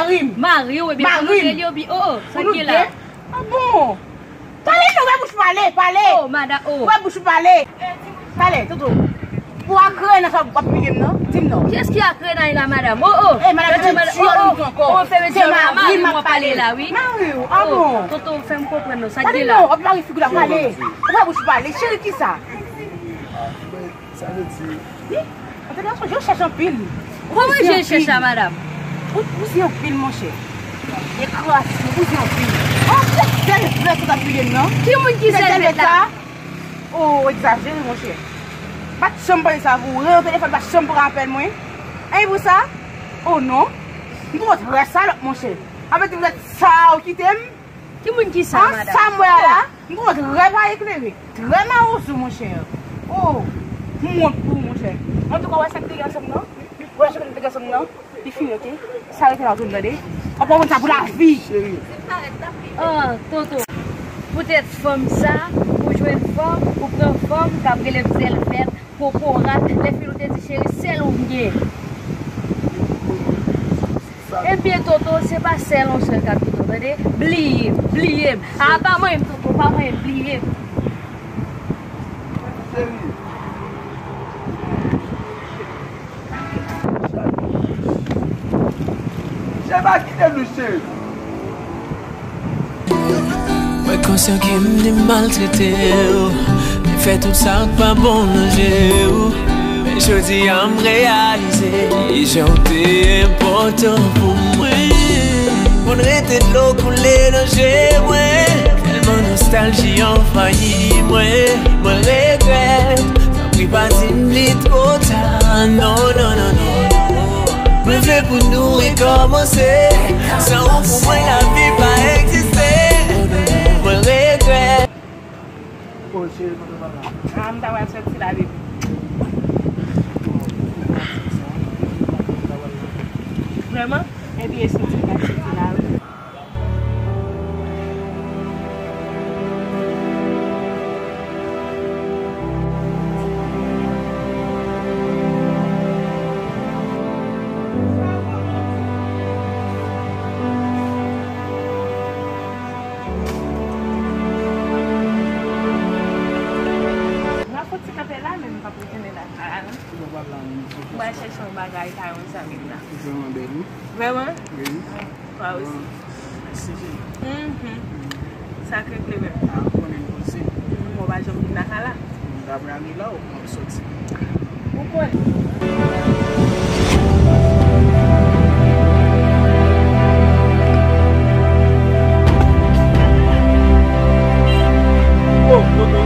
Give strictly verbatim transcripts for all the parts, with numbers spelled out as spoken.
Mari m. Mari w, ebyen pou nou de li obi. Oh, oh, sa ki la? Ah bon? Pale non, ouvè bouch ou pale, pale. Oh, madanm, oh. Ouvè bouch ou pale. Pale, Toto. Ou a kreye nan sa w ap piye m nan? Di m non. Kiyès ki a kreye nan la, madanm? Oh, oh. Eh, madanm, se ti yon moun ankò. Oh, fè mari m ap pale la, wi. Mari w, ah bon? Toto, fè m konprann non, sa ki la? Pale non, w ap mari figi la, pale. Ouvè bouch ou pale, cheri, ki sa? Sa vle di. Wi, an te gason, je chèche anpil. Kòman je chèche a, madanm? Ou, ou zi anpil, monchè. E kras, ou zi anpil. Oh, se sèl vlèt ou ka touye m nan. Ki moun ki sèl vlèt la? Oh, egzajere, monchè. Bat janm pale sa pou ou. Rele telefòn, bat janm pran apèl mwen. Anyen pou sa? Oh non. M twò trè salòp, monchè. Avèk vlèt sa ou kite m. Ki moun ki sa, madanm? Sa m wè a la, m twò trè pa eklere, trè mawozo, monchè. Oh, m wont pou ou, monchè. Antouka, w wè sa k te gen ansanm nan? W wè sa k te gen ansanm nan? Li fini, oke? Sa rete la, w tou tande? W ap konprann sa pou lavi. Oh, Toto. Poutèt fanm sa, ou jwenn fanm, ou pran fanm k ap rele m sèl vlèt. Kokorat, lè fini ou te di cheri, sèl ou m gen. Ebyen, Toto, se pa sèl yon sèl k ap kite w, tande? Bliye m, bliye m. A, pa manyen m, Toto, pa manyen m, bliye m. Cheri. Cheri, pa kite m, cheri. Mwen konsyan ke m te maltrete w, m fè tout sa k pa bon nan je w. Men jodi a m reyalize jan w te enpòtan pou mwen. Konn rete dlo koule nan je mwen, tèlman nostalji anvayi mwen. Mwen regrèt, tanpri pa di m li twò ta. Non, non, non, non, non. Mwen vle pou nou rekòmanse. San ou pou mwen lavi pa egziste. Mwen regrèt. Oh, cheri, mwen te pale. Ah, m ta pral sòti la, baby. Vrèman? Ebyen, e sòti m pral sòti la, wi. M ap fouti kanpe la, men m p ap retounen lakay la, non. Kisa w pral la menm? M pral chèche yon bagay kay yon zanmi m nan. Li vrèman bèl, wi. Vrèman? Wi. Toi aussi. Mèsi. Mhm. Sa k regle menm? A, ou konnen m poze. Mhm, mwen pa janm vin lakay la. M ta prale la, ou mwen soti. Ou konnen. Oh, Toto.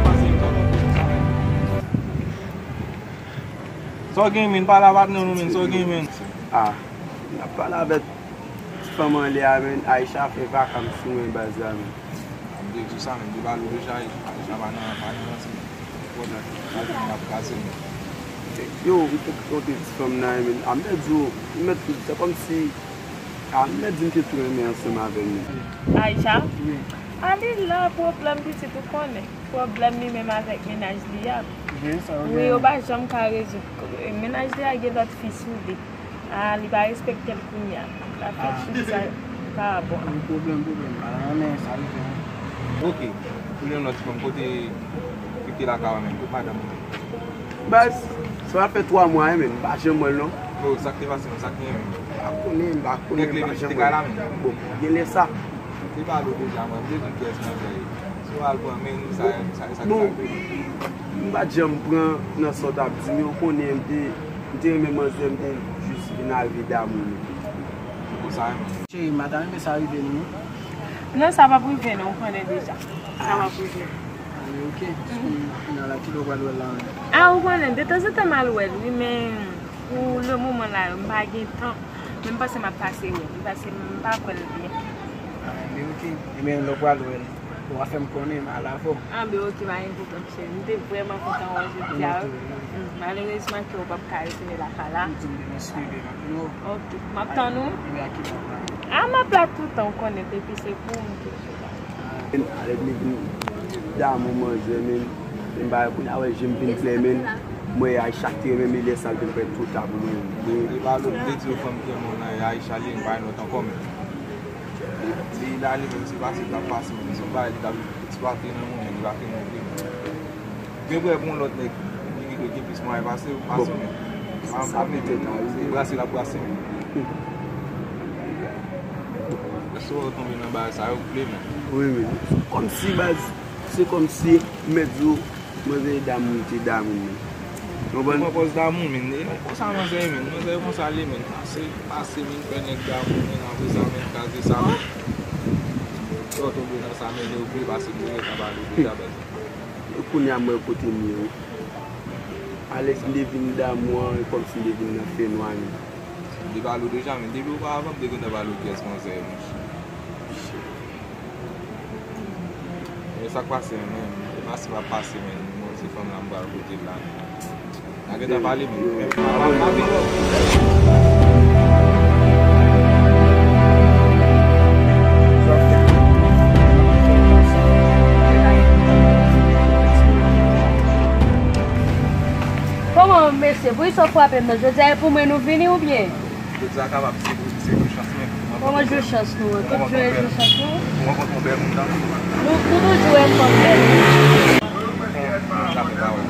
Pase yon jan konprann sa menm. Sa w gen, men? Pale a patnè w non, men. Sa w gen, men? Ah, m ap pale avèk ti fanm anlè a, men. Aisha fè vaka m sou mwen baz la, men. M te di w sa, men. M te pale w deja, Aisha pa nan, pa nan ranse, men. Pwoblèm, pa gen, m ap kraze, men. Yo, m te konte ti fanm nan, men. A, m te di w, m mèt, se kòmsi, a, m mèt di m te tou renmen ansanm avè l, men. Aisha? Wi. A, li la, pwoblèm pitit, ou konnen. Pwoblèm li menm avèk mennaj li a. Wi, sa yo gen. Wi, yo pa janm ka rezoud. Mennaj li a gen lòt fi sou li. A, li pa respekte l kounye a. L ap fè tout sa pa bon. Pwoblèm, pwoblèm. A, men sa rive, wi. Ok. Pwoblèm nan ti fanm kote ki te lakay ou menm, kot madanm ou menm? Baz, sa va fè twa mwa, wi, men m pa janm wè l, non. Oh, sa k te pase, non, sa k gen, men? M pa konnen, m pa konnen, m pa janm wè l. Bon, gen lè sa. Te pale w deja, mwen, m te di w kiyès manzè ye. Si w al pran men, sa, sa, sa, bon, sa. M pa t janm pran nan sa w t ap di m, men w konnen m te, m te renmen manzè, m te jis vin al vide damou li. Konsa, men. Cheri, m pa ta renmen sa rive nou, non. Non, sa p ap rive, non, ou konnen deja. Sa p ap rive. Ale, ok. Kounye a la, kilè w pral wè l la menm? A, ou konnen, detanzantan m al wè l, wi, men pou le moman la, m pa gen tan. Men m panse m ap pase wè l, wi, paske m pa kwè l byen. A, men ok. Ebyen, lè w pral wè l, w a fè m konnen, m al avè w. A, men ok, pa gen pwoblèm, cheri. M te vrèman kontan wè w jodi a, wi. Mwen tou, wi. Mm, malerezman ke w p ap ka retounen lakay la. M di m te nan swive, m ap vin wè w. Ok, m ap tann ou. Ebyen, a kilè w pral? A, m ap la toutan, ou konnen, depi se pou ou m toujou la. A, men, alèd li vin damou manzè, men, men m pa konnen, a wè, je m vin klè, men. Mwen, Aisha te renmen m, e lè sa l te prèt tout a pou mwen. Li pa lòt, li di yo fanm ki renmen w nan Aisha, li pa lòt ankò, men. Li la, li menm, se pase l t ap pase, men se yon bagay li t ap eksplwate nan moman, li pa fè non vre. Gen vrè pou yon lòt nèg, li rive gen plis mwayen pase, pase w, men. Sa petèt, a, wi. Se brase l ap brase, men. Èske w tonbe nan bagay sa yo, vle, men. Wi, wi. Kòmsi, baz, se kòmsi, m mèt di w, manzè damou, li te damou m. Ou konprann? Li pran pòz damou, men. E konsa manzè ye, men. Manzè yo konsa l ye, men. Pase, pase, men, fè nèg damou, men. Apre sa, men, kraze sa, men. Lè w tonbe nan sa, men, ou vle pase, m te gentan pale w deja, baz. Kounye a, m wè kote m ye, wi. Alèz m te vin damou an, e kòmsi m te vin nan fènwa, men. M te pale w deja, men depi oparavan, m te gentan pale w kiyès manzè ye, monchè. E sa k pase, men, men, e pase pa pase, men, mwen, se fanm la, m pral kote l la, men. N a gentan pale, men, men, pa, pa, pa vin wè. Kòman, mesye, poukisa w frape m nan? Jodi a, e pou mwen nou vini, oubyen? Jodi a kapab se, se jou chans mwen. Kòman jou chans nou an? Tout jou e jou chans nou? Ou rankontre yon bèl moun nan? Nou, nou toujou wè fanm bèl. Bon, sa fè pa wè.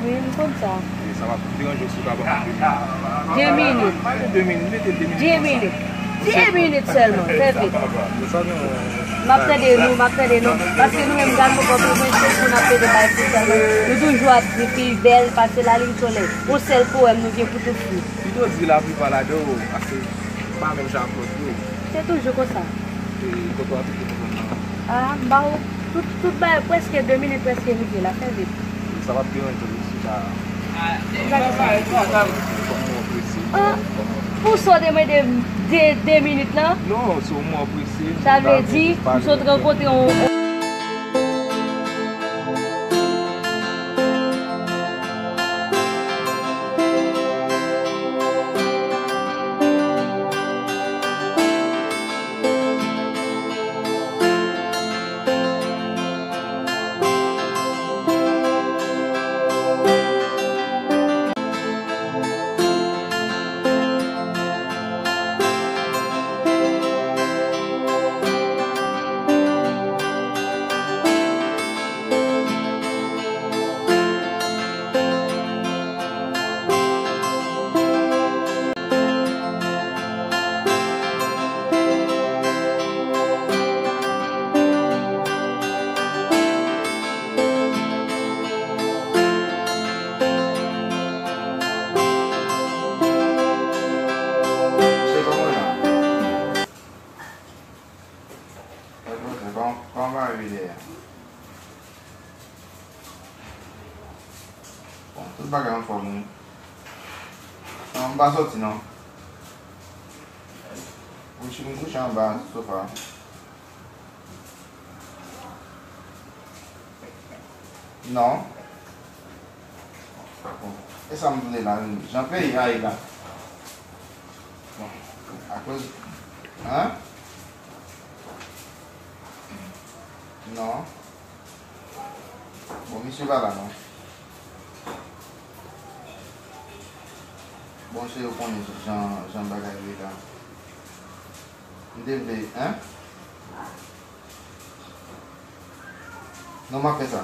Wi, m konn sa. E sa va deranje w si w ta ban mwen de minit. De minit. Mete de minit konsa. De minit. De minit sèlman. Fè vit. M ap tande nou, m ap tande nou. Paske nou menm, gad nou kòm nou menm, se pou n ap pede bay fi sèlman. Nou toujou ap di fi bèl, pase lalin solèy. Yon sèl pwoblèm nou gen pou tout fi. Pito di laplipa ladan yo, paske pa menm jan ak lòt yo. Se toujou konsa. E kote w ap rete kòm nan? A, m ba w tout, tout bagay, prèske de minit prèske rive la, fè vit. Sa p ap deranje w, si sa. Kòman w prese? A, pou sa w te mande de, de minit lan? Non, se yon moman prese. Sa vle di, m sot rankontre yon, Bon, tout bagay anfòm, wi. Non, m pa sòti, non. M kouche, m kouche anba sofa. Non. Bon, e sa m vle la, jan peyi a ye la. Bon, akoz, hein? Non. Bon, misye pa la, non. Bon, se yo konnen jan, jan bagay yo ye la. M te vle, hein? Non, m ap fè sa.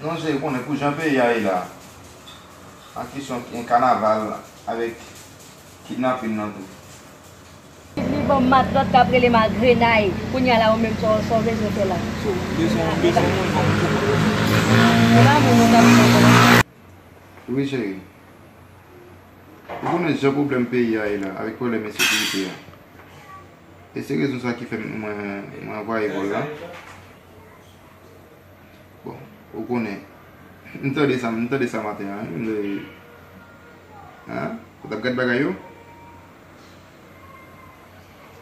Non, Jere, ou konnen pou jan peyi a ye la, an kesyon kanaval avèk kidnapin nan tou. Li ban m matlòt k ap rele m agrenay. Kounye a la, ou menm, sa w, sa w bezwen fè la? So, bezwen, bezwen moun kòm ou. Se pa moun nou t ap pran. Wi, cheri. Ou konnen jan pwoblèm peyi a ye la, avèk pwoblèm ensekirite a. E se rezon sa ki fè mwen, mwen anvwaye vòl la. Bon, ou konnen. M tande sa, m tande sa maten an, wi, m tande, hein? Ou t ap gad bagay yo?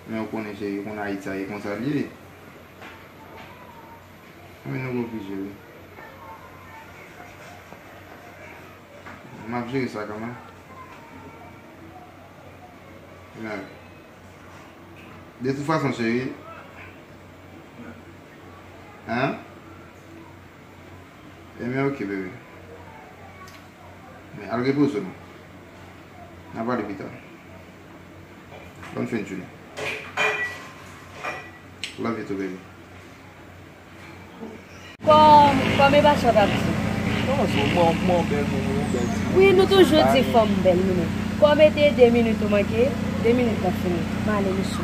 Men ou konnen, cheri, ou konnen Ayiti a ye konsa l ye. Wi, nou oblije, wi. M ap jere sa kanmenm. Men, de tout fason, cheri. Hein? Ebyen, ok, bebe. Men al repoze w non. N a pale pita. Bòn fen jounen. Love you too, baby. Kòm, kòm e pa sa w t ap di. Non, se mwen, mwen bèl, mwen, mwen bèl ti. Wi, nou toujou di fanm bèl, nou menm. Kòm e te de minit ou manke, de minit la fini. M ale, mesye.